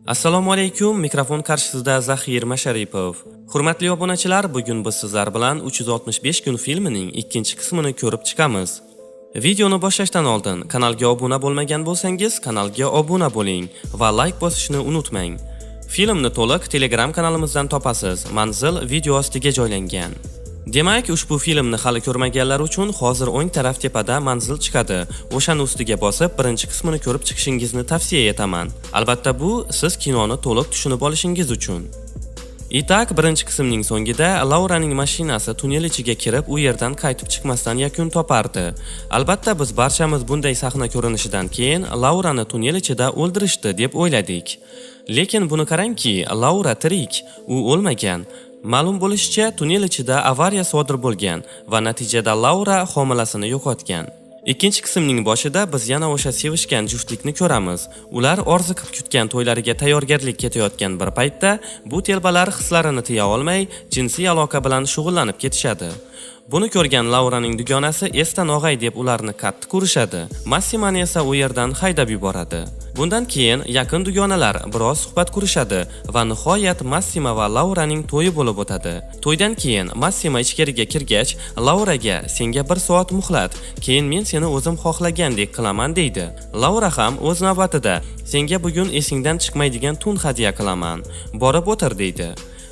Assalomu alaykum, mikrofon qarshisida Zahir Masharipov. Hurmatli obunachilar, bugun biz sizlar bilan 365 kun filmining ikkinchi qismini ko'rib chiqamiz. Videoni boshlashdan oldin kanalga obuna bo'lmagan bo'lsangiz, kanalga obuna bo'ling va like bosishni unutmang. Filmni to'liq Telegram kanalimizdan topasiz. Manzil video ostiga joylangan. Demak, ushbu filmni hali ko'rmaganlar uchun hozir o'ng taraf tepada manzil chiqadi. O'shani ustiga bosib, birinchi qismini ko'rib chiqishingizni tavsiya etaman. Albatta, bu siz kinoni to'liq tushunib olishingiz uchun. Итак, birinchi qismning so'ngida Lauraning mashinasi tunnel ichiga kirib, u yerdan qaytib chiqmasdan yakun topardi. Albatta, biz barchamiz bunday sahna ko'rinishidan keyin Laurani tunnel ichida o'ldirishdi deb o'yladik. Lekin buni qarangki, Laura tirik, u o'lmagan. Ma'lum bo'lishicha, tunnel ichida avariya sodir bo'lgan va natijada Laura homilasini yo'qotgan. Ikkinchi qismning boshida biz yana o'sha sevishgan juftlikni ko'ramiz. Ular orziqib kutgan to'ylariga tayyorgarlik ketayotgan bir paytda bu telbalar hislarini tiya olmay, jinsiy aloqa bilan shug'ullanib ketishadi. Buni ko'rgan Lauraning dugonasi esdan og'ay deb ularni qattiq urishadi. Massimani esa u yerdan haydab yuboradi. Bundan keyin yaqin dugonalar biroz suhbat qurishadi va nihoyat Massima va Lauraning to'yi bo'lib o'tadi. To'ydan keyin Massima ichkariga kirgach, Lauraga "Senga bir soat muhlat, keyin men seni o'zim xohlagandek qilaman" deydi. Laura ham o'z navbatida "Senga bugun esingdan chiqmaydigan tun hadya qilaman. Borib o'tir" deydi.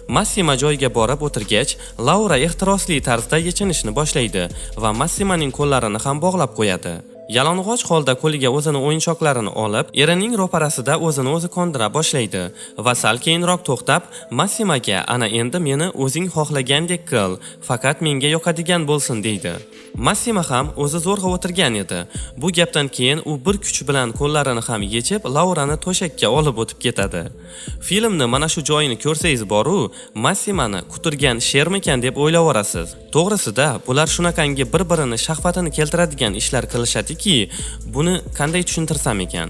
Massima joyiga borib o'tirgach, Laura ehtirosli tarzda yechinishni boshlaydi va Massimaning qo'llarini ham bog'lab qo'yadi. Yalang'och holda qo'liga o'zini o'yinchoqlarini olib, erining ro'parasida o'zini o'zi qondira boshlaydi va sal keyinroq to'xtab, Massimaga "Ana endi meni o'zing xohlagandek qil, faqat menga yoqadigan bo'lsin" deydi. Massima ham o'zi zo'rg'a o'tirgan edi. Bu gapdan keyin u bir kuch bilan qo'llarini ham yechib, Laurani to'shakka olib o'tib ketadi. Filmni mana shu joyini ko'rsangiz boru, Massimani quturgan shermikan deb o'ylavorasiz. To'g'risida, bular shunaqangi bir-birini shahvatini keltiradigan ishlar qilishadiki, buni qanday tushuntirsam ekan?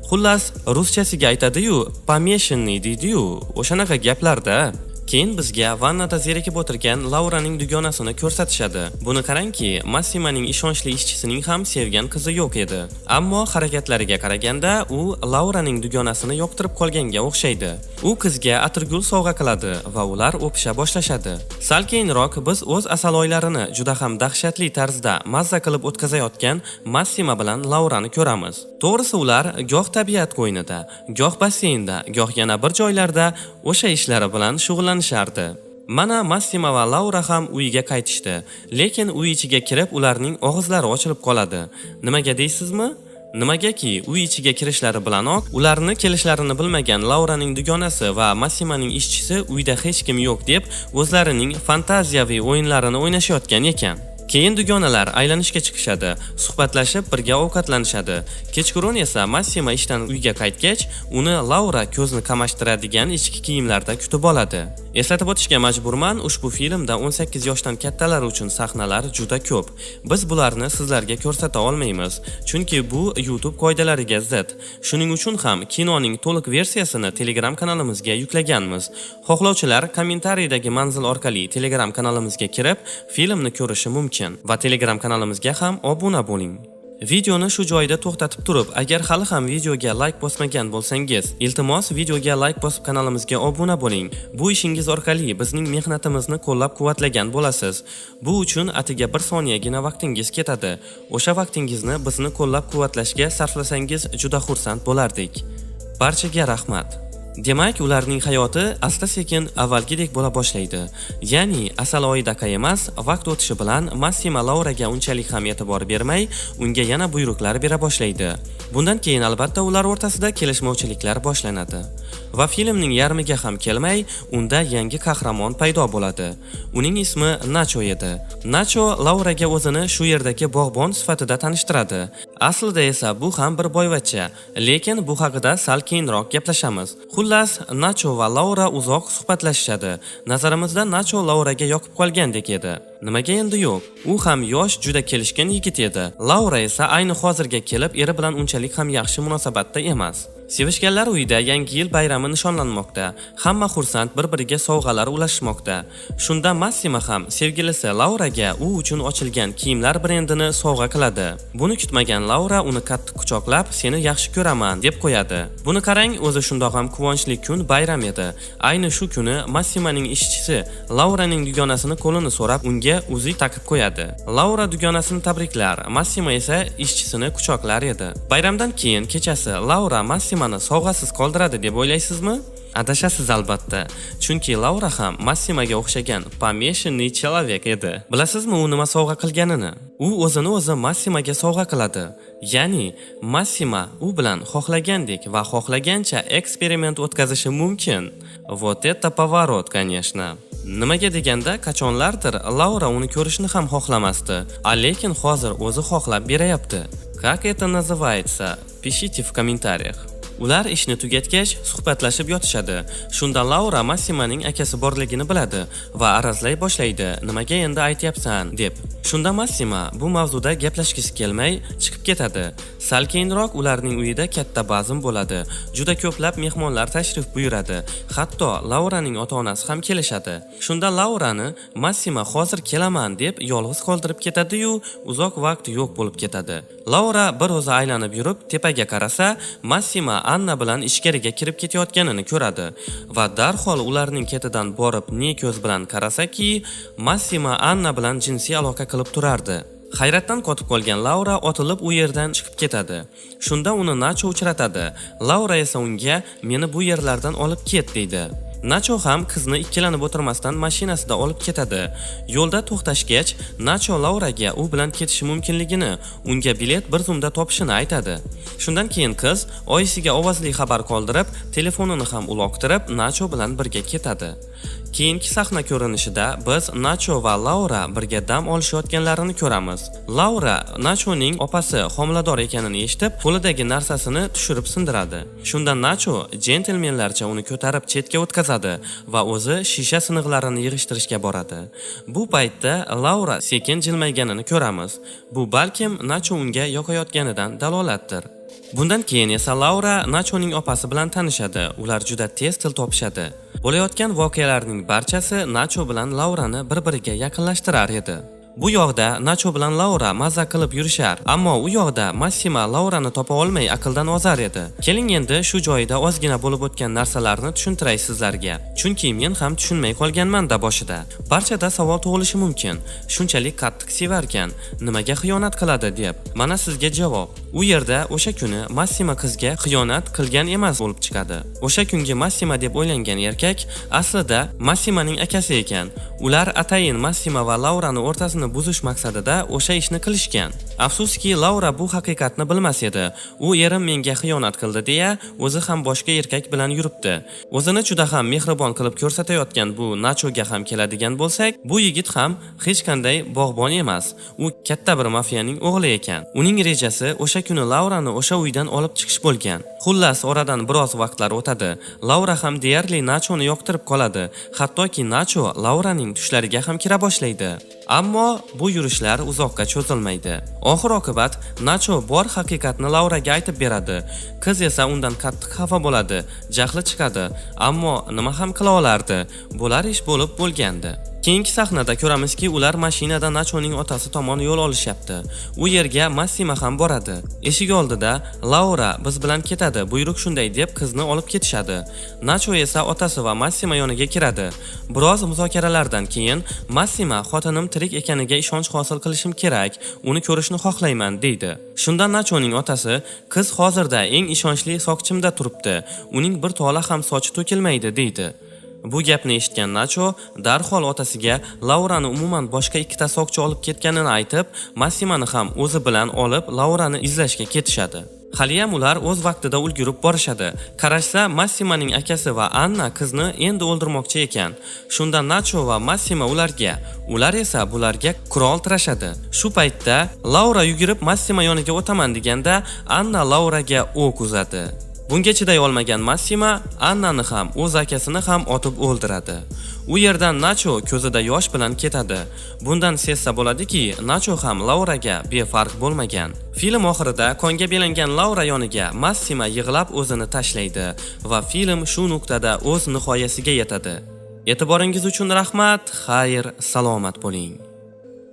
Xullas, ruschasiga aytadi-yu, "помешанный" deydi-yu, o'shanaqa gaplarda. Keyin bizga vannada zerikib o'tirgan Lauraning dugonasini ko'rsatishadi. Buni qarangki, Massimaning ishonchli ishchisining ham sevgan qizi yo'q edi. Ammo harakatlariga qaraganda u Lauraning dugonasini yoqtirib qolganga o'xshaydi. U qizga atirgul sovg'a qiladi va ular o'pisha boshlashadi. Sal keyinroq biz o'z asaloylarini juda ham dahshatli tarzda mazza qilib o'tkazayotgan Massima bilan Laurani ko'ramiz. To'g'risi, ular goh tabiat qo'ynida, goh basseynda, goh yana bir joylarda o'sha ishlari bilan shug'ullanishardi. Mana Massima va Laura ham uyiga qaytishdi, lekin uy ichiga kirib ularning og'izlari ochilib qoladi. Nimaga deysizmi? Nimagaki, uy ichiga kirishlari bilanoq ularni kelishlarini bilmagan Lauraning dugonasi va Massimaning ishchisi uyda hech kim yo'q deb o'zlarining fantaziyaviy o'yinlarini o'ynashayotgan ekan. Keyin dugonalar aylanishga chiqishadi, suhbatlashib birga ovqatlanishadi. Kechqurun esa Massima ishdan uyga qaytgach, uni Laura ko'zni qamashtiradigan ichki kiyimlarda kutib oladi. Eslatib o'tishga majburman, ushbu filmda 18 yoshdan kattalar uchun sahnalar juda ko'p. Biz bularni sizlarga ko'rsata olmaymiz, chunki bu YouTube qoidalariga zid. Shuning uchun ham kinoning to'liq versiyasini Telegram kanalimizga yuklaganmiz. Xohlovchilar kommentariydagi manzil orqali Telegram kanalimizga kirib, filmni ko'rishi mumkin va Telegram kanalimizga ham obuna bo'ling. Videoni shu joyda to'xtatib turib, agar hali ham videoga like bosmagan bo'lsangiz, iltimos, videoga like bosib kanalimizga obuna bo'ling. Bu ishingiz orqali bizning mehnatimizni qo'llab-quvvatlagan bo'lasiz. Bu uchun atiga bir soniyagina vaqtingiz ketadi. O'sha vaqtingizni bizni qo'llab-quvvatlashga sarflasangiz juda xursand bo'lardik. Barchaga rahmat. Demak, ularning hayoti asta-sekin avvalgidek bo'la boshlaydi. Ya'ni asal oyidaqa emas, vaqt o'tishi bilan Massima Lauraga unchalik ham e'tibor bermay, unga yana buyruqlar bera boshlaydi. Bundan keyin albatta ular o'rtasida kelishmovchiliklar boshlanadi. Va filmning yarmiga ham kelmay, unda yangi qahramon paydo bo'ladi. Uning ismi Nacho edi. Nacho Lauraga o'zini shu yerdagi bog'bon sifatida tanishtiradi. Aslida esa bu ham bir boyvachcha, lekin bu haqida sal keyinroq gaplashamiz. Xullas, Nacho va Laura uzoq suhbatlashishadi. Nazarimizda Nacho Lauraga yoqib qolgandek edi. Nimaga endi yo'q? U ham yosh, juda kelishgan yigit edi. Laura esa ayni hozirga kelib eri bilan unchalik ham yaxshi munosabatda emas. Sevishganlar uyida Yangi yil bayrami nishonlanmoqda. Hamma xursand, bir-biriga sovg'alar ulashishmoqda. Shunda Massimo ham sevgilisi Lauraga u uchun ochilgan kiyimlar brendini sovg'a qiladi. Buni kutmagan Laura uni qattiq quchoqlab, "Seni yaxshi ko'raman" deb qo'yadi. Buni qarang, o'zi shundoq ham quvonchli kun, bayram edi. Ayni shu kuni Massimoning ishchisi Lauraning dugonasini qo'lini so'rab, unga uzuk taqib qo'yadi. Laura dugonasini tabriklar, Massimo esa ishchisini quchoqlar edi. Bayramdan keyin kechasi Laura Massimoni sovg'asiz qoldiradi deb o'ylaysizmi? Adashasiz albatta. Chunki Laura ham Massimoga o'xshagan помешанный человек edi. Bilasizmi u nima sovg'a qilganini? U o'zini o'zi Massimoga sovg'a qiladi. Ya'ni Massimo u bilan xohlagandek va xohlagancha eksperiment o'tkazishi mumkin. Вот это поворот, конечно. Nimaga deganda, qachonlardir Laura uni ko'rishni ham xohlamasdi, a lekin hozir o'zi xohlab berayapti. Как это называется? Пишите в комментариях. Ular ishni tugatgach suhbatlashib yotishadi. Shunda Laura Massimoning akasi borligini biladi va arazlay boshlaydi. "Nimaga endi aytyapsan?" deb. Shunda Massimo bu mavzuda gaplashgisi kelmay chiqib ketadi. Sal keyinroq ularning uyida katta bazm bo'ladi. Juda ko'plab mehmonlar tashrif buyuradi. Hatto Lauraning ota-onasi ham kelishadi. Shunda Laurani Massimo hozir kelaman deb yolg'iz qoldirib ketadi-yu, uzoq vaqt yo'q bo'lib ketadi. Laura bir o'zi aylanib yurib tepaga qarasa, Massimo Anna bilan ichkariga kirib ketayotganini ko'radi va darhol ularning ketidan borib ne ko'z bilan qarasaki, Massimo Anna bilan jinsiy aloqa qilib turardi. Hayratdan qotib qolgan Laura otilib u yerdan chiqib ketadi. Shunda uni Nacho uchratadi. Laura esa unga "Meni bu yerlardan olib ket" deydi. Nacho ham qizni ikkilanib o'tirmasdan mashinasida olib ketadi. Yo'lda to'xtashgach, Nacho Lauraga u bilan ketishi mumkinligini, unga bilet bir zumda topishini aytadi. Shundan keyin qiz oyisiga ovozli xabar qoldirib, telefonini ham uloqtirib, Nacho bilan birga ketadi. Keyingi sahna ko'rinishida biz Nacho va Laura birga dam olishayotganlarini ko'ramiz. Laura Nachoning opasi homilador ekanini eshitib, qo'lidagi narsasini tushirib sindiradi. Shunda Nacho jentelmenlarcha uni ko'tarib chetga o'tkazadi va o'zi shisha siniqlarini yig'ishtirishga boradi. Bu paytda Laura sekin jilmayganini ko'ramiz. Bu balkim Nacho unga yoqayotganidan dalolatdir. Bundan keyin esa Laura Nachoning opasi bilan tanishadi. Ular juda tez til topishadi. Bo'layotgan voqealarning barchasi Nacho bilan Laurani bir-biriga yaqinlashtirar edi. Bu yoqda Nacho bilan Laura maza qilib yurishar, ammo u yoqda Massimo Laurani topa olmay aqldan ozar edi. Keling, endi shu joyida ozgina bo'lib o'tgan narsalarni tushuntiray sizlarga. Chunki men ham tushunmay qolganman-da boshida. Barchada savol tug'ilishi mumkin. Shunchalik qattiq sevarkan, nimaga xiyonat qiladi deb. Mana sizga javob. U yerda o'sha kuni Massimo qizga xiyonat qilgan emas bo'lib chiqadi. O'sha kungi Massimo deb o'ylangan erkak aslida Massimoning akasi ekan. Ular atayin Massimo va Laurani o'rtasini buzish maqsadida o'sha ishni qilishgan. Afsuski, Laura bu haqiqatni bilmas edi. U erim menga xiyonat qildi deya, o'zi ham boshqa erkak bilan yuribdi. O'zini juda ham mehribon qilib ko'rsatayotgan bu Nachoga ham keladigan bo'lsak, bu yigit ham hech qanday bog'bon emas. U katta bir mafiyaning o'g'li ekan. Uning rejasi o'sha kuni Laurani o'sha uydan olib chiqish bo'lgan. Xullas, oradan biroz vaqtlar o'tadi. Laura ham deyarli Nachoni yoqtirib qoladi. Hattoki Nacho Lauraning tushlariga ham kira boshlaydi. Ammo bu yurishlar uzoqqa cho'zilmaydi. Oxir oqibat Nacho bor haqiqatni Lauraga aytib beradi. Qiz esa undan qattiq xafa bo'ladi, jahli chiqadi. Ammo nima ham qila olardi? Bo'lar ish bo'lib bo'lgandi. Keyingi sahnada ko'ramizki, ular mashinada Nachoning otasi tomon yo'l olishyapti. U yerga Massimo ham boradi. Eshik oldida Laura biz bilan ketadi, buyruq shunday deb qizni olib ketishadi. Nacho esa otasi va Massimo yoniga kiradi. Biroz muzokaralardan keyin Massimo xotinim tirik ekaniga ishonch hosil qilishim kerak, uni ko'rishni xohlayman deydi. Shunda Nachoning otasi qiz hozirda eng ishonchli soqchimda turibdi, uning bir tola ham sochi to'kilmaydi deydi. Bu gapni eshitgan Nacho darhol otasiga Laurani umuman boshqa ikkita soqchi olib ketganini aytib, Massimoni ham o'zi bilan olib Laurani izlashga ketishadi. Haliyam ular o'z vaqtida ulgurib borishadi. Qarashsa, Massimoning akasi va Anna qizni endi o'ldirmoqchi ekan. Shunda Nacho va Massimo ularga, ular esa bularga qurol tirashadi. Shu paytda Laura yugurib Massimo yoniga o'taman deganda Anna Lauraga o'q uzadi. Bunga chiday olmagan Massimo Annani ham, o'z akasini ham otib o'ldiradi. U yerdan Nacho ko'zida yosh bilan ketadi. Bundan sezsa bo'ladiki, Nacho ham Lauraga befarq bo'lmagan. Film oxirida qonga belangan Laura yoniga Massimo yig'lab o'zini tashlaydi va film shu nuqtada o'z nihoyasiga yetadi. E'tiboringiz uchun rahmat, xayr, salomat bo'ling.